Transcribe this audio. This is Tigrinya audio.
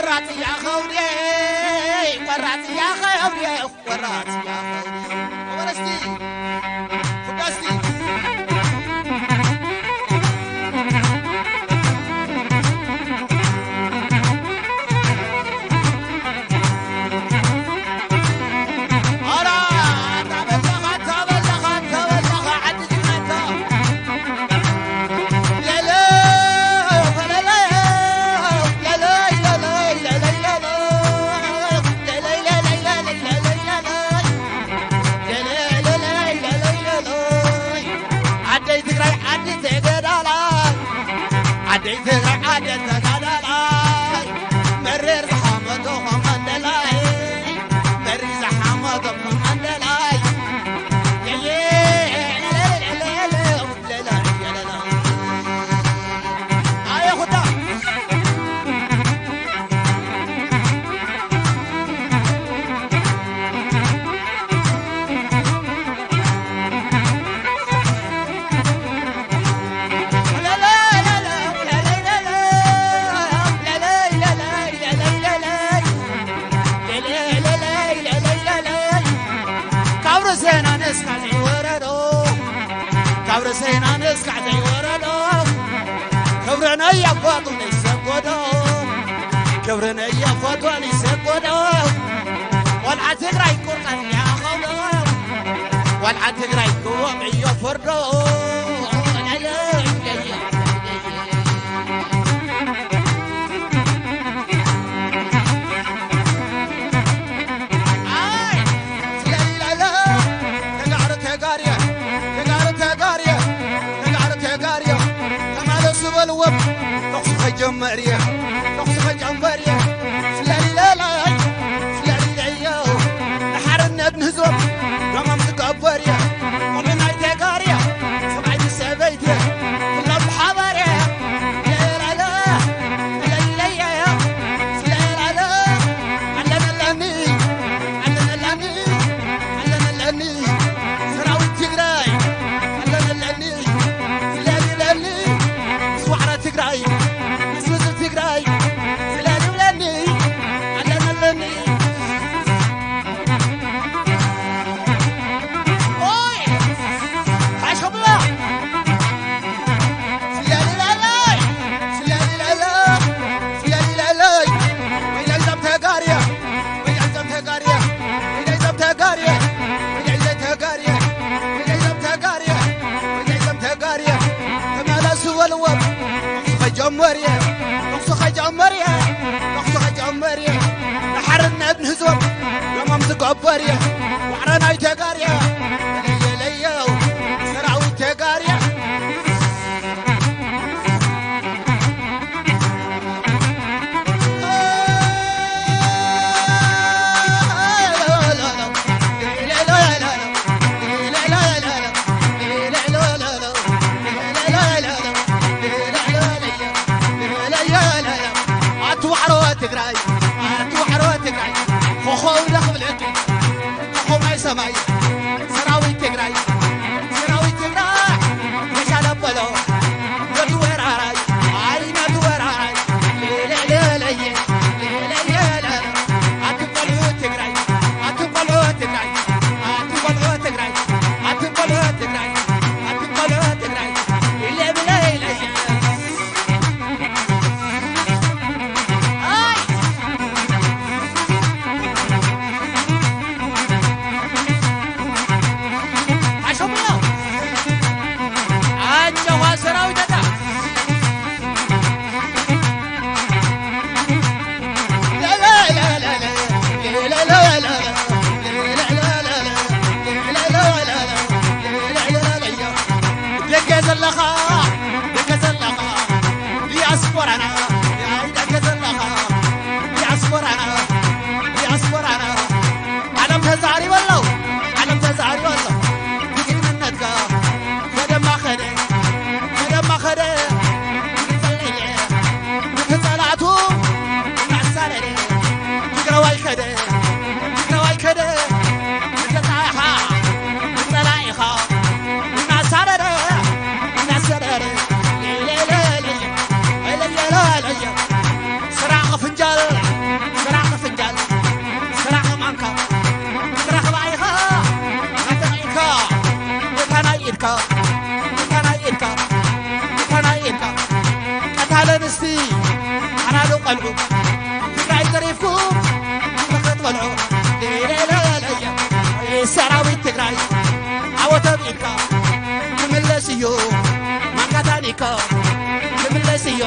ቆራጽ እያ ኸውዴ፣ ቆራጽ እያ ኸውዴ፣ ቆራጽ እያ ኸውዴ። ወበል እስቲ፣ ኩዳ እስቲ። ኣራ፣ ኣታ በላኻ፣ ኣታ በላኻ፣ ኣታ በላኻ፣ ዓዲ ጅግናታ። ዓደይ ትግራይ ዓዲ ተገዳላይ፣ ዓደይ ትግራይ ዓዲ ተጋዳላይ፣ መሬር ዝሓመቶ ኸም መንደላይ፣ መሪር ዝሓመቶ ኸም መንደላይ። የየ፣ ለለለለለ። ካብ ርእሰና ነስካ ዘይወረዶ፣ ካብ ርእሰና ነስካ ዘይወረዶ፣ ክብርና እያፋቱ ንሰጎዶ፣ ክብርና እያፋቱ ንሰጎዶ። ቆልዓ ትግራይ ቁርጣን ያኸብዶ፣ ቆልዓ ትግራይ ክዎም እዮ ፈርዶ። ተጋሩ ተጋርየ፣ ተጋሩ ተጋርየ፣ ተጋሩ ተጋርየ፣ ተማለሱ በልዎም። ተኹሲ ከጀመር እየ፣ ተኹሲ ከጀመር እየ። ስለሊለላይ፣ ስለሊለዮ፣ ንሓርነት ንህዝቦም ደሞም ዝገበር እየ። ኩሉ ናይ ተጋርየ፣ ሰብኣይ ምስ ሰበይቲ፣ ኩሎም ብሓባር እየ። ስለላለ፣ ስለሊለዮ፣ ስለላለ፣ ኣለነለኒ፣ ኣለነለኒ፣ ኣለነለኒ። ሰራዊት ትግራይ ኣለነለኒ፣ ስለሊለኒ፣ ምስ ዋዕሮ ትግራይ፣ ምስ ህዝቢ ትግራይ፣ ስለሊብለኒ፣ ኣለነለኒ። ኦይ፣ ሓሸብላ። ስለሊለለይ፣ ስለሊለለይ፣ ስለሊለለይ። ወይለይ ዘም ተጋርየ፣ ወይለይ ዘም ተጋርየ፣ ወይለይ ዘም ተጋርየ፣ ወይለይ ዘም ተጋርየ፣ ወይለይ ዘም ተጋርየ፣ ወይለይ ዘም ተጋርየ። ተመለሱ በልዎም። ተኹሲ ከጀመር እየ፣ ተኹሲ ከጀመር እየ፣ ተኹሲ ከጀመር እየ። ንሓርነት ንህዝቦም ደሞም ዝገበር እየ። ዋዕሮ ናይ ተጋርየ፣ ለየ ለየው፣ ሰራዊት ተጋርየ። ኣቲ ዋዕሮ ትግራይ፣ ኣቲ ዋዕሮ ትግራይ፣ ኮኾብ ዶ ክብለኪ፣ ኮኾብ ናይ ሰማይ፣ ሰራዊት ትግራይ፣ ሰራዊት ትግራይ፣ ተሻለ በሎ፣ ነቲ ወራራይ፣ ኣይ ነቲ ወራራይ፣ ሌለለለየ፣ ሌለለለ፣ ኣቲ ቆልዑ ትግራይ፣ ኣቲ ቆልዑ ትግራይ፣ ኣቲ ቆልዑ ትግራይ፣ ኣቲ ቆልዑ ትግራይ፣ ኣቲ ቆልዑ ትግራይ፣ ኢለ ብለይለየ። ኣይ! ኢድካ፣ እታ ናይ ኢድካ፣ እታ ናይ ኢድካ። ቀታለ ኣንስቲ፣ ኣናዱ ቆልዑ፣ ትግራይ ዘሪፍኩም፣ ምኽት ቆልዑ፣ ሌሌሌሌ፣ ሰራዊት ትግራይ፣ ዓወቶም ኢድካ፣ ክምለስ እዩ፣ ማንካታኒካ፣ ክምለስ እዩ።